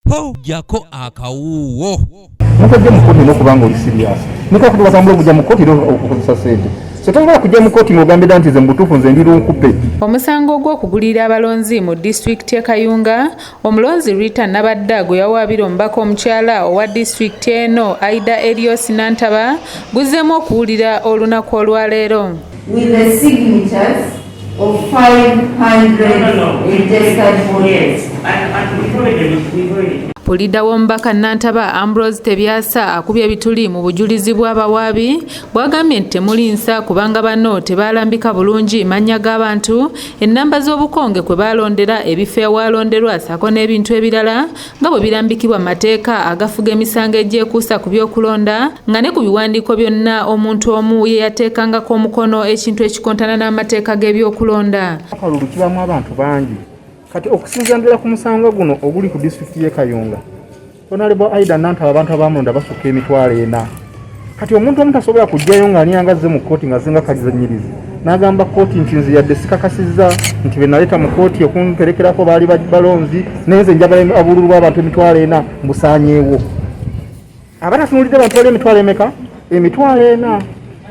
Ho, ggyako akawuuwo. Omuntu ajja mu kkooti olina okuba nga oli serious. Nekakuti watambula okujja mu kkooti era okukozesa ssente. So tosobola kujja mu kkooti ng'ogambye ddala nti nze mu butuufu nze ndi lunkupe. Omusango gw'okugulirira abalonzi mu disitulikiti y'e Kayunga, omulonzi Rita Nabadda gwe yawaabira omubaka omukyala owa disitulikiti eno Aida Erios Nantaba guzzeemu okuwulira olunaku olwaleero. With the signatures of 500 registered voters. Puliida w'omubaka Nantaba Ambrose Tebyasa akubye ebituli mu bujulizi bw'abawaabi bw'agambye nti temuli nsa kubanga bano tebaalambika bulungi mannya g'abantu, ennamba z'obukonge kwe baalondera, ebifo ewalonderwa ssaako n'ebintu ebirala nga bwe birambikibwa mu mateeka agafuga emisango egyekuusa ku by'okulonda nga ne ku biwandiiko byonna omuntu omu ye yateekangako omukono ekintu ekikontana n'amateeka g'ebyokulonda. Akalulu kibaamu abantu bangi. Kati okusinziira ddala ku musango guno oguli ku disitulikiti y'e Kayunga, Honorable Aida Nantaba abantu abaamulonda basukka 4000. Kati omuntu omu tasobola kujjayo ng'alina azze mu kkooti ng'azze nga kazannyirizi n'agamba kkooti nti nze yadde sikakasizza nti be naleeta mu kkooti okumperekerako baali balonzi, naye nze njagala obululu bw'abantu 40,000 mbusaanyeewo. Aba tatunuulidde bantu bali emitwalo emeka? 40,000.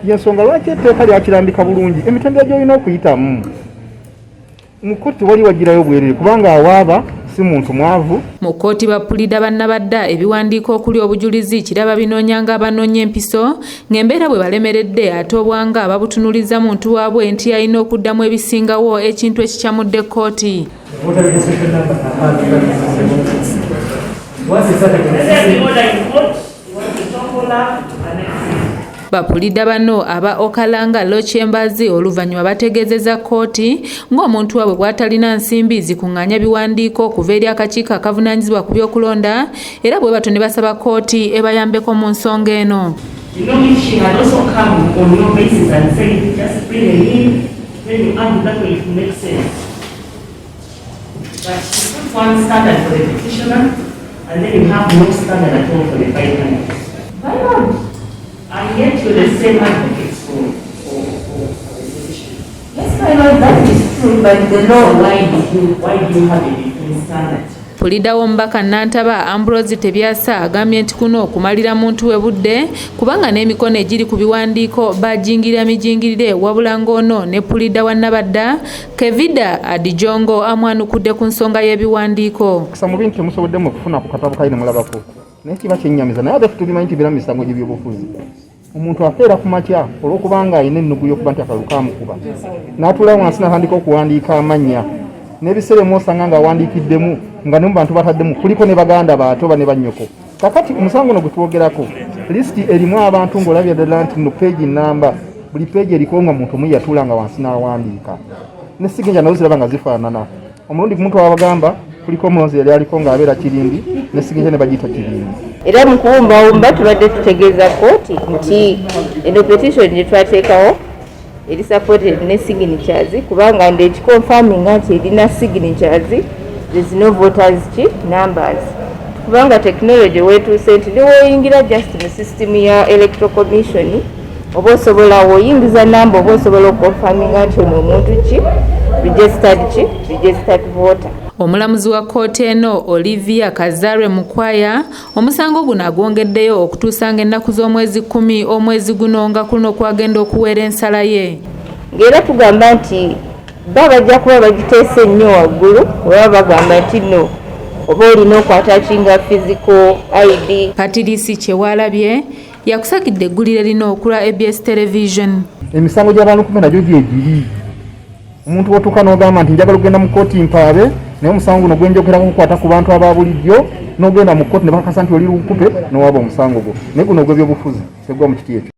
Y'ensonga lwaki etteeka lyakirambika bulungi emitendera gy'olina okuyitamu. Mu kkooti tewali wagirayo bwerere kubanga awaaba si muntu mwavu. Mu kkooti bapulida bannabadda ebiwandiiko okuli obujulizi kiraba binoonya ng'abanoonya empiso ng'embeera bwe balemeredde ate obwanga babutunuliza muntu waabwe nti alina okuddamu ebisingawo ekintu ekikyamudde kkooti. Voter registration number. Once it's started, Court, Bapulida bano aba Okalanga Law Chambers oluvannyuma bategeezezza kkooti ng'omuntu waabwe bw'atalina nsimbi zikuŋŋaanya biwandiiko okuva eri akakiiko akavunaanyizibwa ku by'okulonda era bwe batyo ne basaba kkooti ebayambeko mu nsonga eno. If she had also come on your basis and said, "Just bring it in," then you argue that way, it will make sense. But you put one standard for the petitioner, and then you have no standard at all for the 500. My lord, And yet you're the same advocates for the petition. Yes, my lord, that is true, but the law. So why do you have a different standard? Pulida w'omubaka Nantaba Ambrose Tebyasa agambye nti kuno okumalira muntu we budde kubanga n'emikono egiri ku biwandiiko bajingirira mijingirire, wabula ng'ono ne pulida wa Nabadda Kevida Adijongo amwanukudde ku nsonga y'ebiwandiiko. Kisa mu bintu temusoboddemu okufuna ku katabo kali ne mulabako, naye kiba kyennyamiza, naye ate tubimanyi nti bira misango gy'ebyobufuzi. Omuntu akeera ku makya olw'okubanga alina ennugu y'okuba nti akalulu kamukuba n'atuula wansi n'atandika okuwandiika amannya n'ebiseera emu osanga ng'awandiikiddemu nga ne mu bantu bataddemu kuliko ne baganda baate oba ne bannyoko. Kakati omusango guno gwe twogerako, lisiti erimu abantu ng'olabye ddala nti no peegi namba, buli peegi eriko nga muntu omu yatuula nga wansi n'awandiika ne signature nazo ziraba nga zifaanana. Omulundi gumu twabagamba kuliko omulonzi yali aliko ng'abeera Kirindi ne signature ne bagiyita Kirindi. Era mu kuwumbawumba tubadde tutegeeza kooti nti eno petition gye twateekawo eri supported ne signatures, kubanga nde ekiconfirminga nti erina signatures, there's no voters ki numbers, kubanga technology wetuuse nti niwoyingira just mu system ya Electoral Commission oba osobola woyingiza namba oba osobola okuconfirminga nti ono omuntu ki registered, ki registered voter. Omulamuzi wa kkooti eno Olivia Kazarwe Mukwaya omusango guno agwongeddeyo okutuusa ng'ennaku z'omwezi 10 omwezi guno nga kuno kwagenda okuweera ensala ye. Ng'era tugamba nti ba bajja kuba bagiteese nnyo waggulu oba bagamba nti no oba olina okwattachinga physical ID. Patirisi Kyewalabye yakusakidde eggulire lino okulwa ABS Television. Emisango gy'abalunkupe nagyo gyegiri. Omuntu wotuuka n'ogamba nti njagala okugenda mu kkooti mpaabe, naye omusango guno gwenjogerako kukwata ku bantu aba bulijjo, n'ogenda mu kkooti ne bakakasa nti oli lunkupe n'owaaba omusango gwo, naye guno ogw'ebyobufuzi tegwa mu kiti ekyo.